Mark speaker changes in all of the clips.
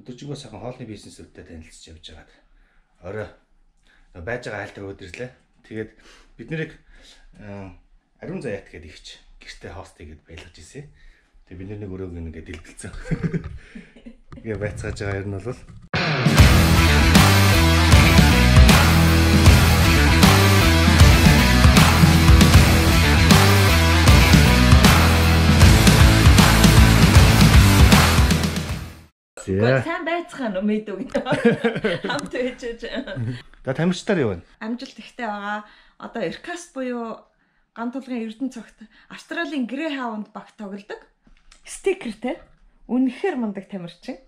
Speaker 1: Өдөржингөө сайхан хоолны бизнесүүдтэй танилцж явж байгаад орой байж байгаа айлтар өдөрлөө. Тэгээд бид нэрийг Ариун Заяат гэдэг ихч гэртээ хост хийгээд баялгаж ирсэн. Тэгээд бид нэг өрөөг ингээд дэлгэлцсэн. Тэгээ байцгааж байгаа юм нь бол
Speaker 2: Гэхдээ сайн байцгаана уу мэдүү гэдэг. Хамт байж.
Speaker 1: За тамирчдаар юу вэ?
Speaker 2: Амжилт ихтэй байгаа. Одоо Иркаст буюу ган тулгын Эрдэнэ цогт Австралийн Greyhound баг тоглодог. Стикертэй. Үнэхээр мундаг тамирчин.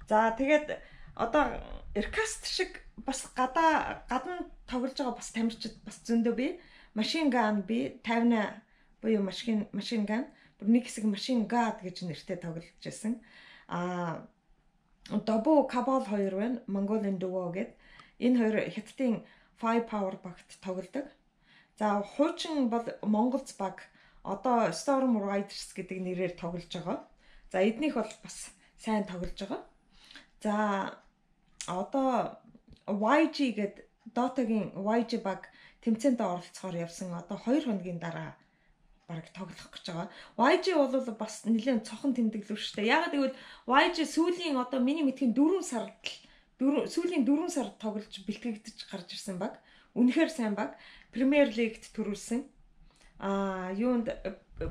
Speaker 2: За тэгээд одоо Иркаст шиг бас гадна тоглож байгаа бас тамирчид бас зөндөө бий. Machine Gun би 50 буюу Machine Gun бүр нэг хэсэг Machine God гэж нэртэй тоглож байсан. А Добу Кабал хоёр байна. Mongolian Duo гэд. Энэ хоёр Хятадын Five Power багт тоглодог. За хуучин бол Монголц баг одоо Storm Riders гэдэг нэрээр тоглож байгаа. За эднийх бол бас сайн тоглож байгаа. За одоо YG гэд Dota-гийн YG баг тэмцээнд оролцохоор явсан. Одоо 2 хоногийн дараа бараг тоглох гэж байгаа. YG бол бас нэлээд цохон тэмдэглэв шүү дээ. Яагаад гэвэл YG сүүлийн одоо миний мэдхийн 4 сард сүүлийн 4 сард тоглож бэлтгэгдэж гарч ирсэн баг. Үнэхээр сайн баг. Premier League-д төрүүлсэн. Аа юунд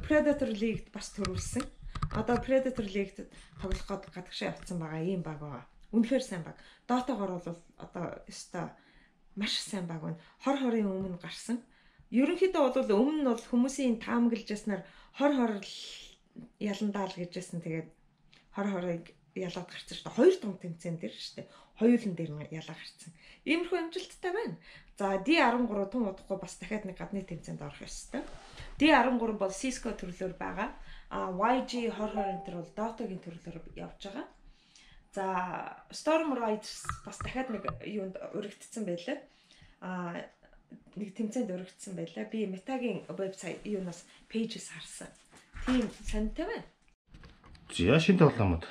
Speaker 2: Predator League-д бас төрүүлсэн. Одоо Predator League-д тоглох гээд гадагшаа явцсан байгаа ийм баг байгаа. Үнэхээр сайн баг. Dota-гоор бол одоо өстой маш сайн баг байна. 20-20-ын өмнө гарсан. Ерөнхийдөө бол өмнө нь бол хүмүүсийн таамаглаж яснаар 20-20 яландаа л гэж ясан. Тэгээд 20-20-ыг ялаад гарсан шүү дээ. Хоёр том тэмцээн дээр шүү дээ. Хоёулан дээр нь ялаа гарсан. Иймэрхүү амжилттай байна. За D13 тун удахгүй бас дахиад нэг гадны тэмцээнд орох ёстой. D13 бол Cisco төрлөөр байгаа. А YG 2020 энэ төр бол Dota-гийн төрлөөр явж байгаа. За Storm Riders бас дахиад нэг юунд өргөгдсөн байлаа. А нэг тэмцээнд өргөгдсөн байлаа. Би Meta-гийн вебсайт юунаас пэйжээс харсан. Тийм сонирхолтой байна.
Speaker 1: За шинэ тоглоомод.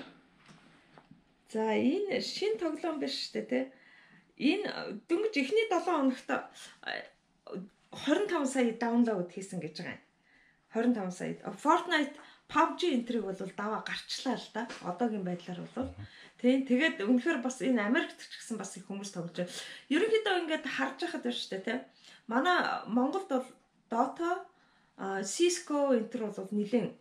Speaker 2: За энэ шинэ тоглоом биш шүү дээ, тэ. Энэ дөнгөж эхний 7 хоногт 25 сая download хийсэн гэж байгаа юм. 25 сая. Fortnite, PUBG энтриг бол даваа гарчлаа л да. Одоогийн байдлаар бол. Тийм. Тэгээд үнэхээр бас энэ Америкт ч гэсэн бас их хүмүүс тоглож байна. Ерөнхийдөө ингээд харж байхад байна шүү дээ, тэ. Манай Монголд бол Dota, Cisco энтер бол нэлээд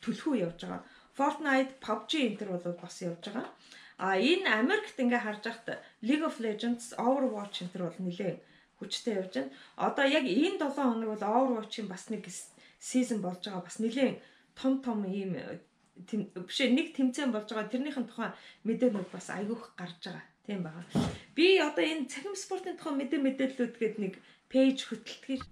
Speaker 2: түлхүү явж байгаа. Fortnite, PUBG энтер бол бас явж байгаа. А энэ Америкт ингээ харж байхад League of Legends, Overwatch энтер бол нэлээд хүчтэй явж байна. Одоо яг энэ 7 хоног бол Overwatch-ийн бас нэг season болж байгаа. Бас нэлээд том ийм биш нэг тэмцээн болж байгаа. Тэрнийхэн тухай мэдээнүүд бас айгүйх гарч байгаа. Тийм байгаа. Би одоо энэ цахим спортын тухай мэдээллүүд гээд нэг пэйж хөтэлдэг.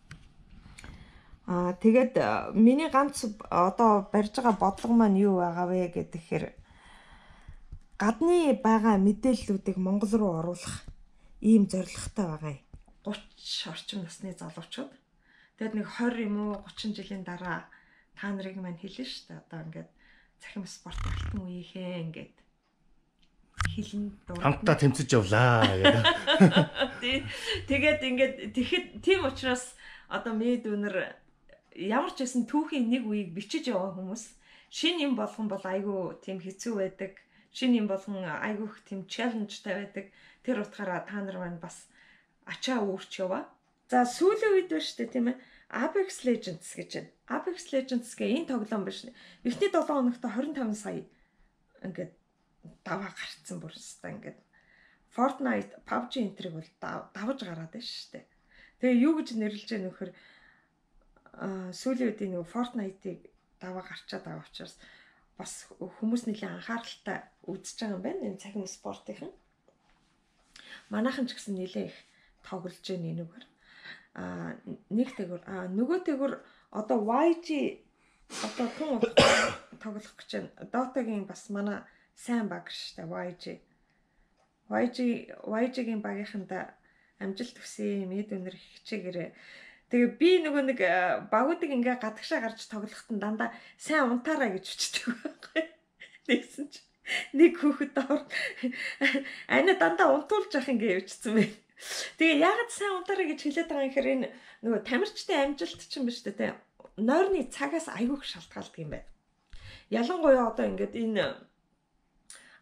Speaker 2: Аа тэгээд миний ганц одоо барьж байгаа бодлого маань юу байгаа вэ гэхээр гадны байгаа мэдээллүүдийг Монгол руу оруулах ийм зорилготой байгаа юм. 30 орчим насны залуучууд. Тэгээд нэг 20 юм уу 30 жилийн дараа та нарыг маань хэлнэ шүү дээ. Одоо ингээд цахим спорт алтан үеийнхээ ингээд хэлэн дурдна.
Speaker 1: Хамтдаа тэмцэж явлаа гэдэг.
Speaker 2: Тэгээд ингээд тэгэхэд тийм учраас одоо мэд үнэр ямар ч байсан түүхийн нэг үеийг бичиж яваа хүмүүс шинэ юм болгон бол айгүй тийм хэцүү байдаг. Шинэ юм болгон айгүй их тийм челленжтай байдаг. Тэр утгаараа та нар маань бас ачаа үүрч яваа. За сүүлийн үед байна шүү дээ, тийм ээ. Apex Legends гэж байна. Apex Legends гэх энэ тоглоом биш. Эхний 7 хоногт 25 сая ингээд даваа гарцсан бүр өстой ингээд Fortnite, PUBG энтриг бол давж гараад байна шүү дээ. Тэгээ юу гэж нэрлэж байгаа нөхөр сүүлийн үеийн нэг Fortnite-ыг даваа гарчаад байгаа учраас бас хүмүүс нэлээд анхааралтай үзэж байгаа юм байна. Энэ цахим спортынхан. Манайхан ч гэсэн нэлээд их тоглож байна энэгээр. Аа нэг тэгвэр нөгөө тэгвэр одоо YG одоо тун тоглох гэж байна. Dota-гийн бас манай сайн баг шүү дээ YG. YG-гийн багийнханд амжилт хүсье, мэд өнөр хичээгээрэй. Тэгээ би нөгөө нэг багуудыг ингээ гадагшаа гарч тоглоход нь дандаа сайн унтаарай гэж өчтдөг байхгүй. Тэгсэн чи Нэг хүүхэд доор ана дандаа унтуулж явах ингээ явчихсан байх. Тэгээ яагаад сайн унтаарай гэж хэлээд байгаа юм гэхээр энэ нөгөө тамирчдын амжилт чинь биш үү те. Нойрны цагаас айгүйх шалтгаалдаг юм байна. Ялангуяа одоо ингээд энэ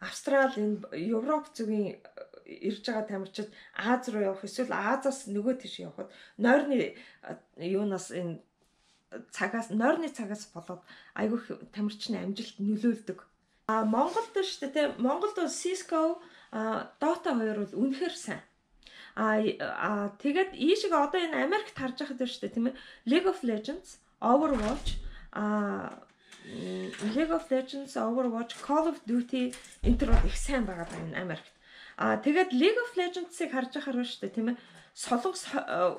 Speaker 2: Австрал, энэ Европ зүгийн ирж байгаа тамирчид Аз руу явах эсвэл Азаас нөгөө тийш явхад нойрны юунаас энэ цагаас нойрны цагаас болоод айгүйх тамирчны амжилт нөлөөлдөг. А Монголд шүү дээ те. Монголд бол Cisco, Dota 2 бол үнэхээр сайн. А тэгээд ийшээ одоо энэ Америкт харж байхад шүү дээ тийм ээ. League of Legends, Overwatch, League of Legends, Overwatch, Call of Duty энэ төр бол их сайн байгаа даа энэ Америкт. А тэгээд League of Legends-ыг харж байхаар шүү дээ тийм ээ. Солонгос,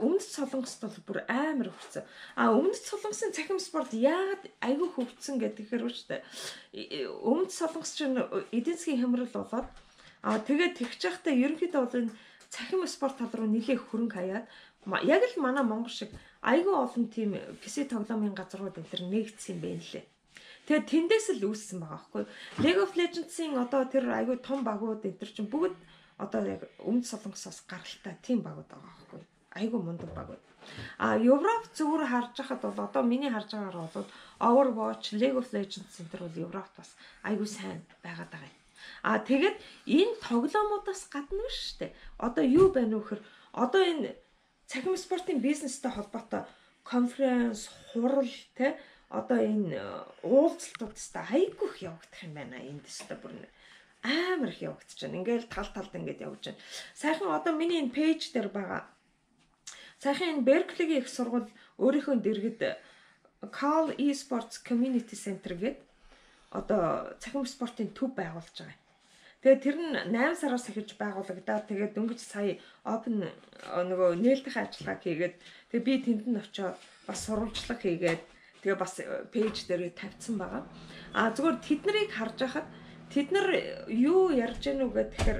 Speaker 2: өмнөд Солонгост бол бүр амар хөгжсөн. А өмнөд Солонгосын цахим спорт яагаад айгүй хөгжсөн гэхээр шүү дээ. Өмнөд Солонгос чинь эдийн засгийн хямрал болоод тэгээд тэгж байхдаа ерөнхийдөө бол энэ цахим спорт тал руу нэлээх хөрөнгө хаяад яг л манай Монгол шиг айгүй олон тийм PC тоглоомын газрууд энэ төр нэгдсэн юм байна лээ. Тэгээд тэндээс л үүссэн байгаа байхгүй. League of Legends-ийн одоо тэр айгүй том багууд энэ төр чинь бүгд одоо яг өмнөд Солонгосоос гаралтай тийм багууд байгаа байхгүй. Айгүй мундаг багууд. А Европ зүгээр харж байхад бол одоо миний харж байгаагаар бол Overwatch, League of Legends энэ төр бол Европт бас айгүй сайн байгаад байгаа юм. А тэгээд энэ тоглоомудаас гадна биш үү? Одоо юу байна вэ гэхээр одоо энэ цахим спортын бизнестэй холбоотой конференц, хурал те одоо энэ уулзалтууд өстой айгүй их явагдах юм байна. Энд өстой бүр амар их явагдаж байна. Ингээл тал талд ингээд явж байна. Сайхан одоо миний энэ пэйж дээр байгаа. Сайхан энэ Берклигийн их сургууль өөрийнхөө дэргэд Cal Esports Community Center гэдэг одоо цахим спортын төв байгуулж байгаа юм. Тэгээд тэр нь 8 сараас эхэлж байгуулагдаад тэгээд дөнгөж сая open нөгөө нээлтийн ажиллагаа хийгээд тэгээд би тэнд нь очиод бас сурвалжлага хийгээд тэгээ бас пэйж дээр тавьсан байгаа. А зүгээр тэд нарыг харж байхад тэд нар юу ярьж гэнэ үү гэхээр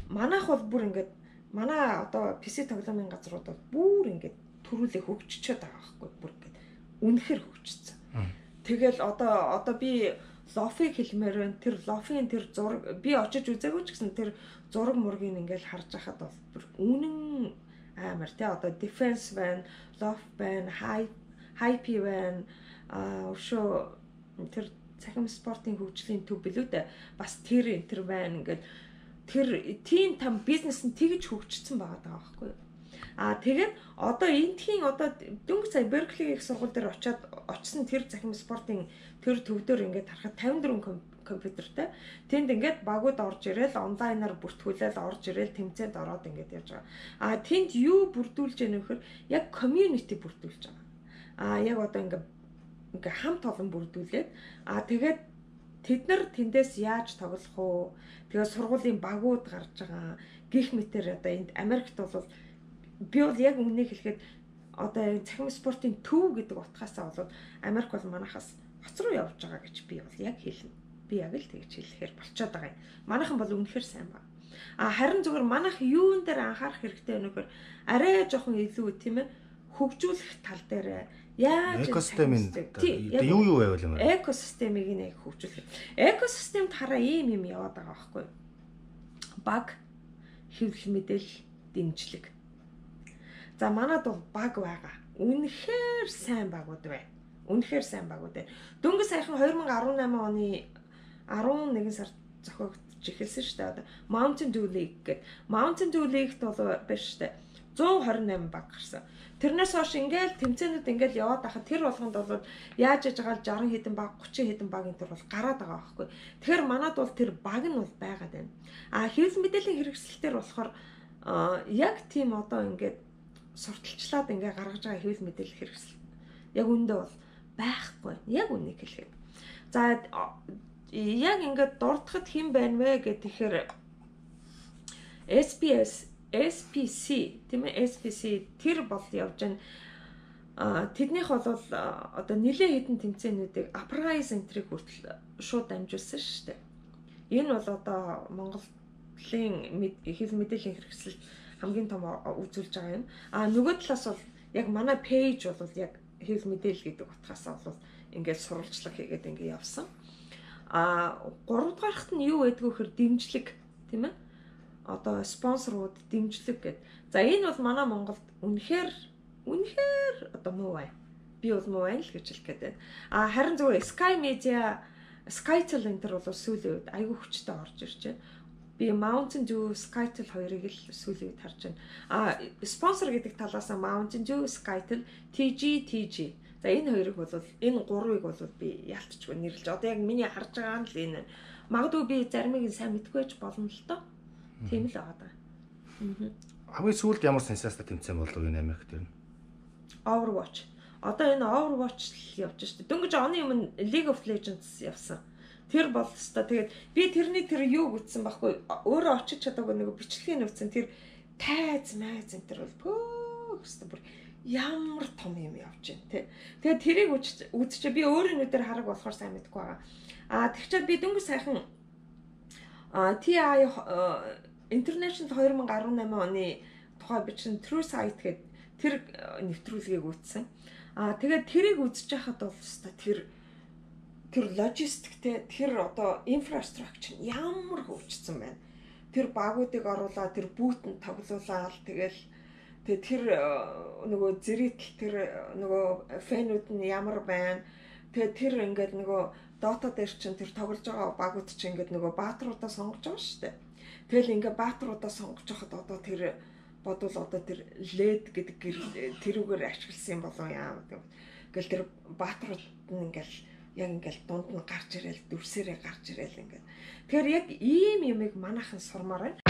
Speaker 2: манайх бол бүр ингээд манай одоо PC тоглоомын газрууд бол бүр ингээд төрүүлээ хөгжчөөд байгаа байхгүй бүр ингээд үнэхэр хөгжсөн. Тэгэл одоо би лофиг хэлмээр байна. Тэр лофийн тэр зураг би очиж үзээгүй ч гэсэн тэр зураг мургийг ингээл харж байхад бол бүр үнэн амар тий одоо defense байна, лоф байна, хайп байна, өршөө тэр цахим спортын хөгжлийн төв билүү дээ. Бас тэр энэ төр байна ингээд тэр тийм там бизнес нь тэгж хөгжсөн байгаа даа байхгүй юу? А тэгээд одоо эндхийн одоо дөнгөж сая Берклигийн их сургууль дээр очиад очсон тэр цахим спортын тэр төвдөр ингээд харахад 54 компьютертэй. Тэнд ингээд багууд орж ирээл онлайнаар бүртгүүлээл орж ирээл тэмцээнд ороод ингээд явж байгаа. А тэнд юу бүрдүүлж яах вэ гэхээр яг community бүрдүүлж байгаа. А яг одоо ингээ хамт олон бүрдүүлээд а тэгээд тэд нар тэндээс яаж тоглох уу? Тэгээд сургуулийн багууд гарч байгаа. Гэх мэтэр одоо энд Америкт бол би бол яг үннийг хэлэхэд одоо энэ цахим спортын төв гэдэг утгаасаа бол Америк бол манахаас хоц руу явж байгаа гэж би бол яг хэлнэ. Би яг л тэгж хэлэхээр болчиход байгаа юм. Манайхан бол үнэхээр сайн байна. А харин зүгээр манайх юун дээр анхаарах хэрэгтэй вэ гэхээр арай жоохон илүү тийм ээ хөгжүүлэх тал дээр яаж
Speaker 1: экосистемийн юу байвал юм бэ?
Speaker 2: Экосистемийг нэг хөгжүүлэх. Экосистемд хараа ийм юм яваад байгаа байхгүй юу? Баг, хэвлэл мэдээлэл, дэмжлэг. За манад бол баг байгаа. Үнэхээр сайн багууд байна. Үнэхээр сайн багууд байна. Дөнгөж саяхан 2018 оны 11 сард зохиогдож эхэлсэн шүү дээ. Одоо Mountain Dew League гэдэг. Mountain Dew League-т бол биш шүү дээ. 128 баг гарсан. Тэрнээс хойш ингээл тэмцээнүүд ингээл яваад байхад тэр болгонд бол яаж яж байгаа л 60 хэдэн баг, 30 хэдэн баг энэ төр бол гараад байгаа байхгүй. Тэгэхээр манад бол тэр баг нь бол байгаад байна. А хэвлэл мэдээллийн хэрэгсэлтээр болохоор яг тийм одоо ингээд сурталчлаад ингээ гаргаж байгаа хэвлэл мэдээлэл хэрэгсэл яг үүндээ бол байхгүй. Яг үнийг хэлэхэд. За яг ингээд дурдахад хэн байна вэ гэхээр SPS SPC тийм ээ SPC тэр бол явж байна. Тэднийх бол одоо нэлээд хэдэн тэмцээнүүдийг Uprise энтрийг хүртэл шууд дамжуулсан шүү дээ. Энэ бол одоо Монголын хэвлэл мэдээллийн хэрэгсэл хамгийн том үзүүлж байгаа юм. А нөгөө талаас бол яг манай пэйж бол яг хэвлэл мэдээлэл гэдэг утгаасаа бол ингээд сурвалжлага хийгээд ингээд явсан. А гуравдугаарт нь юу байдгүй гэхээр дэмжлэг, тийм ээ? Одоо спонсорууд, дэмжлэг гэд. За, энэ бол манай Монголд үнэхээр үнэхээр одоо муу байна. Би бол муу байна л гэж хэлэх гээд байна. А харин зүгээр Sky Media, Skytel энэ төр бол сүүлийн үед айгүй хүчтэй орж ирж байна. Би Mountain Dew, Skytel хоёрыг л сүүлийн үед харж байна. А спонсор гэдэг талаас нь Mountain Dew, Skytel, TG, TG. За, энэ хоёрыг бол, энэ гурвыг бол би ялтчгүй нэрлэж. Одоо яг миний харж байгаа нь л энэ. Магадгүй би заримыг нь сайн мэдэхгүй байж болно л доо. Тийм л байгаа даа.
Speaker 1: Хамгийн сүүлд ямар сенсацтай тэмцээн болов энэ Америк дээр нь?
Speaker 2: Overwatch. Одоо энэ Overwatch л явж штэ. Дөнгөж оны өмнө League of Legends явсан. Тэр бол өстой. Тэгээд би тэрний тэр юуг үтсэн байхгүй. Өөрөө очиж чадаагүй, нөгөө бичлэгийг үзсэн. Тэр тайз майз энэ төр бол пөө өстой, бүр ямар том юм явж байна те. Тэгээд тэрийг үзчихээ, би өөрийн нүдээр хараг болохоор сайн мэдэхгүй байгаа. Аа, тэгчээд би дөнгөж сайхан TI International 2018 оны тухай бичсэн True Sight гэдэг тэр нэвтрүүлгийг үзсэн. Аа, тэгээд тэрийг үзэж байхад бол өстой тэр логистиктэй, тэр одоо инфраструктур ямар хөгжсөн байна. Тэр багуудыг оруулаад, тэр booth нь тоглуулаад, тэгэл тэгээ тэр нөгөө зэрэгтэл тэр нөгөө fan үүд нь ямар байна. Тэгээ тэр ингээд нөгөө Dota дээр чинь тэр тоглож байгаа багууд чинь ингээд нөгөө баатруудаа сонгож байгаа шүү дээ. Тэгэл ингээд баатруудаа сонгож байхад одоо тэр бодвол одоо тэр LED гэдэг тэрүүгээр ашигласан юм болов яа гэдэг. Ингээл тэр баатрууд нь ингээл яг ингээл дунд нь гарч ирээл, дүрсээрээ гарч ирээл ингээд. Тэгэхээр яг ийм юмыг манайхан сурмаар байна.